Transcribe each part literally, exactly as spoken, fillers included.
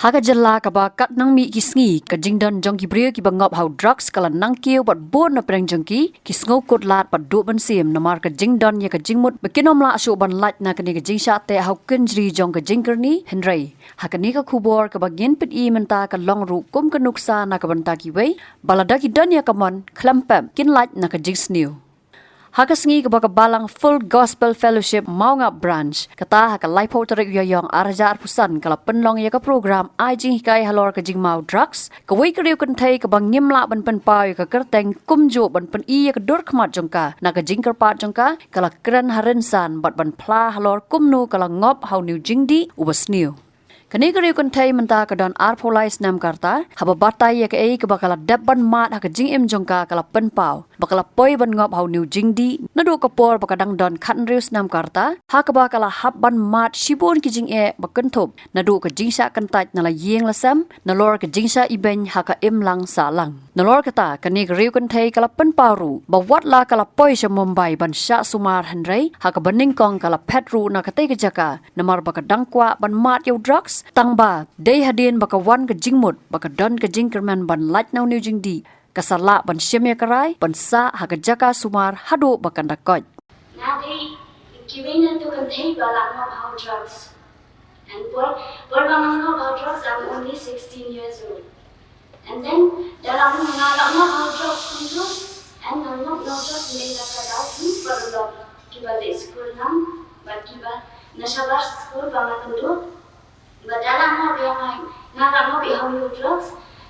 Ha ka jylla kaba katba nang mih ki sngi, ka jingdon jong ki briew kiba ngop ha u drugs ka la nang kiew bad bun na pdeng jong ki, ki sngew kut lad bad duh mynsiem namar ka jingdon ïa ka jingmut ba kin ym lah shuh ban lait na kane ka jingshah teh ha u kynjri jong ka jingkyrni, hynrei ha kane ka khubor kaba ngin pyni mynta ka long ruh kum ka nuksa na ka bynta kiwei ba lada ki don ïa ka mon khlem pep kin lait na ka jingsniew. Ha ka sngi kaba ka Balang Full Gospel Fellowship Mawngap Branch, kata ha ka laiphew tarik Ïaïong ar hajar arphew san, ka la pynlong ïa ka program ai jinghikai halor ka jingmaw drugs. Kawei ka riew kynthei kaba ngim lah ban pynpaw ïa ka kyrteng kumjuh ban pyni ïa ka dur khmat jong ka na ka jingkyrpad jong ka, ka la kren ha rynsan bad ban phla halor kumno ka la ngop ha une u jingdih uba sniew. Kane ka riew kynthei mynta ka don arphew lai snem ka rta, haba batai ïa kaei kaba ka la dep ban mad ha ka jingim jong ka, ka la pynpaw ba ka la poi ban ngop ha une u jingdih naduh ka por ba ka dang don khathynriew snem ka rta, ha kaba ka la hap ban mad shibun ki jingeh ba kynthup naduh ka jingshah kyntait na la ïing la sem, nalor ka jingshah ibeiñ ha ka imlang sahlang. Nalor kata, kane ka riew kynthei ka la pynpaw ruh ba wat la ka la poi sha Mumbai ban shah sumar, hynrei ha kaba nyngkong ka la phet ruh na katei ka jaka namar ba ka dang kwah ban mad ïa u drugs, tangba dei hadien ba ka wan ka jingmut ba ka don ka jingkyrmen ban lait na une u jingdih, ka sa lah ban shim ïa ka rai ban sah ha ka jaka sumar haduh ba kan da koit. Nga dei kiwei na ki kynthei ba la ngop ha u drugs. And por, por ba nga ngop ha u drugs, I'm only sixteen years old. And then da la ngop, nga la ngop ha u drugs kumto, and nga ngop ha u drugs ne la ka dei ki paralok kiba leh skul lang bad kiba na shabar skul ba nga kynduh. Bad da la ngop ïa nga, nga la ngop ïa u drugs,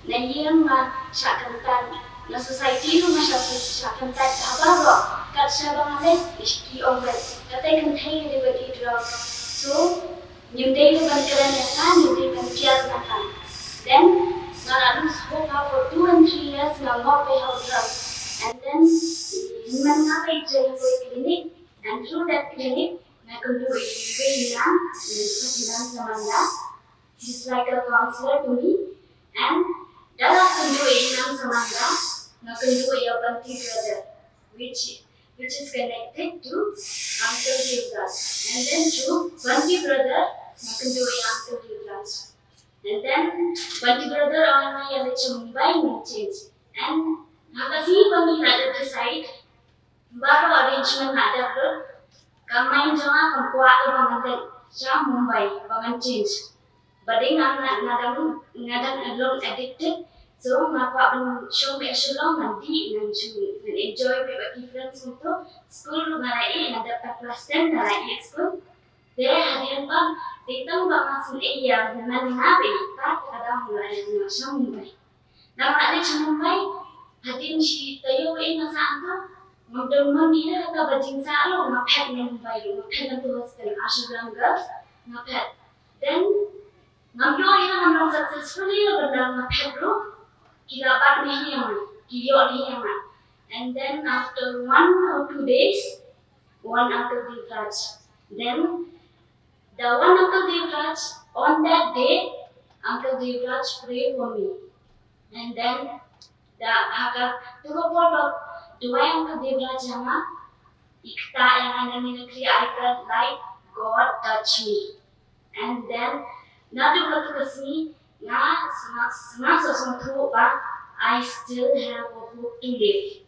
na ïing nga shah kyntait, na society ruh nga shah, shah kyntait ha baroh. Kat shaba nga leit, ish, ki ong ba katei kynthei dei ba dih drugs. So ngim dei ban kren ïa ka, ngim dei ban kiar na ka. Then nga la lose hope ha for two and three years, nga ngop ïa u drugs. And then hynmen nga peit jai ha kawei ka clinic, and through that clinic nga kynduh ïa i Nang, i Nang Samanda. She's like a counselor to me. And da la kynduh ïa i Nang Samanda, nga kynduh ïa Banti brother, which, which is connected to Uncle Devraj. And then through Banti brother, nga kynduh ïa Uncle Devraj. And then Banti brother ong ïa nga ïa leit sha Mumbai ngan change. And ha ka sngi ba ngi la dep decide, baroh arrangement la dep lut, ka mind jong nga kam kwah ba ngan leit sha Mumbai ba ngan change. Ba dei nga, nga, nga dang, nga dang long addicted. So nga kwah ban shong beit ha Shillong, ngan dih, ngan shu, ngan enjoy beit bad ki friends kumto. Skul ruh nga la ïeh, nga dep tang klas ten nga la ïeh skul. Te hadien ba, dei tang ba nga sngew ïa, nga, nga beit, ta ka dang nga la ïeh, nga sha Mumbai. Nga la leit sha Mumbai, hadien shi taïew eh nga sah hangto, ngam don mon ïa kata ba jingsah ruh, nga phet na Mumbai ruh, nga phet na tu hostel, Ashram Girls, nga phet. Then ngam ïoh ïa, ngam long successful ïa, bad nga phet ruh, ki la bat ne ïa nga, ki ïoh ne ïa nga. And then after one or two days, one Uncle Devraj. Then the one Uncle Devraj, on that day, Uncle Devraj pray for me. And then the, ha kato ka por ba duwai Uncle Devraj ïa nga, i ktah ïa nga na ïing, I felt like God touch me. And then naduh kato ka sngi nga, nga, nga sngewthuh ba I still have a hope to live.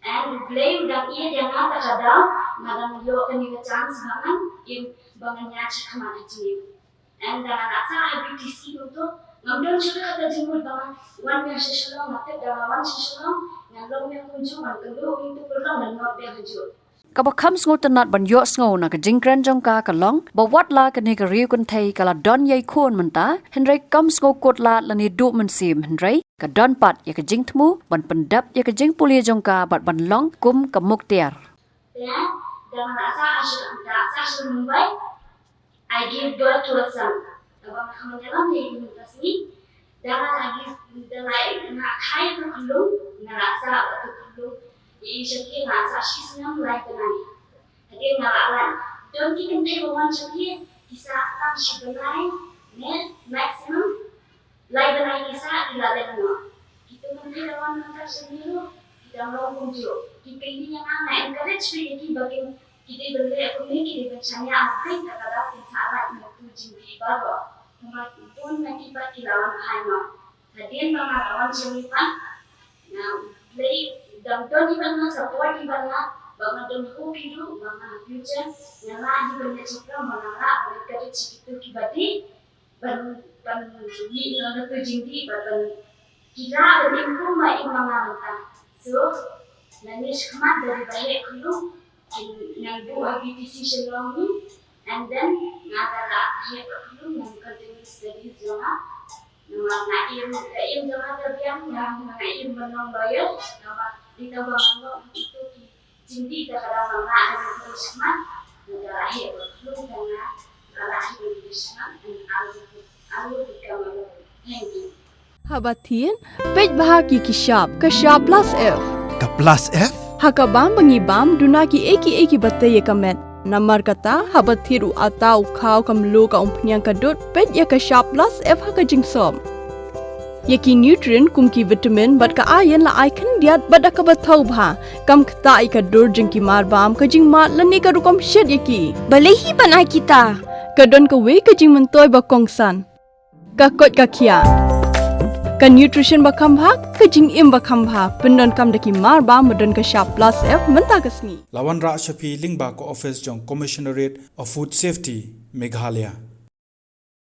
And U Blei u dang ïeit ïa nga, ta ka daw nga dang ïoh kane ka chance ba ngan im, ba ngan ïaid shakhmat ha jingim. And da nga la sah ha B T C kumto, ngam don shuh kata ka jingmut ba ngan wan biang sha Shillong. Nga tip da nga wan sha Shillong ngan long biang kumjuh, ngan kynduh ïa uto u paralok, ngan ngop biang hajuh. Kaba kham sngewtynnat ban ïohsngew na ka jingkren jong ka ka long ba wat la kane ka riew kynthei ka la don ïa i khun mynta, hynrei kam sngewkut lad lane duh mynsiem, hynrei ka don pat ïa ka jingthmu ban pyndep ïa ka jingpule jong ka bad ban long kum ka muktiar. Te da nga la sah ha Shillong, da nga la sah ha Mumbai, I give birth to a son. Kaba nga kham ïalam ïa i mynta sngi, da nga la give, da nga la, nga kha ïa uto u khyllung, nga la sah uto u khyllung. I, i sha ki nga la sah shi snem lai bnai. Hadien nga la lait, don ki kynthei ba wan sha ki, ki sah tang shi bnai ne maximum lai bnai ki sah, ki la leit noh. Kito ki kynthei ba wan mynta sha ngi ruh ki dang long kumjuh. Ki kylli ïa nga, nga encourage beit ïa ki ba kin, ki dei ban leh kumne, ki dei ban shaniah ha pdeng, ta ka daw kin sah lait na uto u jingdih baroh. Bun na ki pat ki la wan phai noh. Hadien ba nga la wan sha mi pat, nga lei dang don i ban nga support i ban nga, ba nga don hope i ruh ba nga future nga lah i ban nga chakra, ma nga lah ban ka dei chi kitu ki bati ban ban ni no na tu jingdi ba ban ki lah ban im kum ba im ma nga mynta. So na ni shkmat dari ba heh khlung nang bu ha B T C Shillong ni, and then nga la heh khlung nang continue studies jong nga. Namar nga im ka im jong nga ka biang, nga nga im ban long lawyer, namar di tang ba nga long itu ki jingdi ka ka dang nga ka dang shmat, nga la heh khlung ka nga ka la heh khlung shmat, and I will, I will become a lawyer. Thank you. Haba thied, peit bha ki ki shap, ka shap plus F. Ka plus F? Ha ka bam ba ngi bam, duna ki ei ki ei ki ba tei ïa ka met. Namar kata, haba thied u ata u khaw ka mluh ka umphniang ka dud, peit ïa ka shap plus F ha ka jingsop. Ïa ki nutrient kum ki vitamin bad ka iron la ai khyndiat bad da kaba thaw bha. Kam ktah ïa ka dur jong ki mar bam, ka jingmad lane ka rukom shet ïa ki. Balei hi ban ai kita? Ka don kawei ka jingmyntoi ba kongsan. Ka koit ka khiah. Ka nutrition ba kham bha, ka jingim ba kham bha, pyndonkam da ki mar bam ba don ka shap plus F mynta ka sngi. La wanrah sha phi lyngba ka office jong Commissionerate of Food Safety, Meghalaya.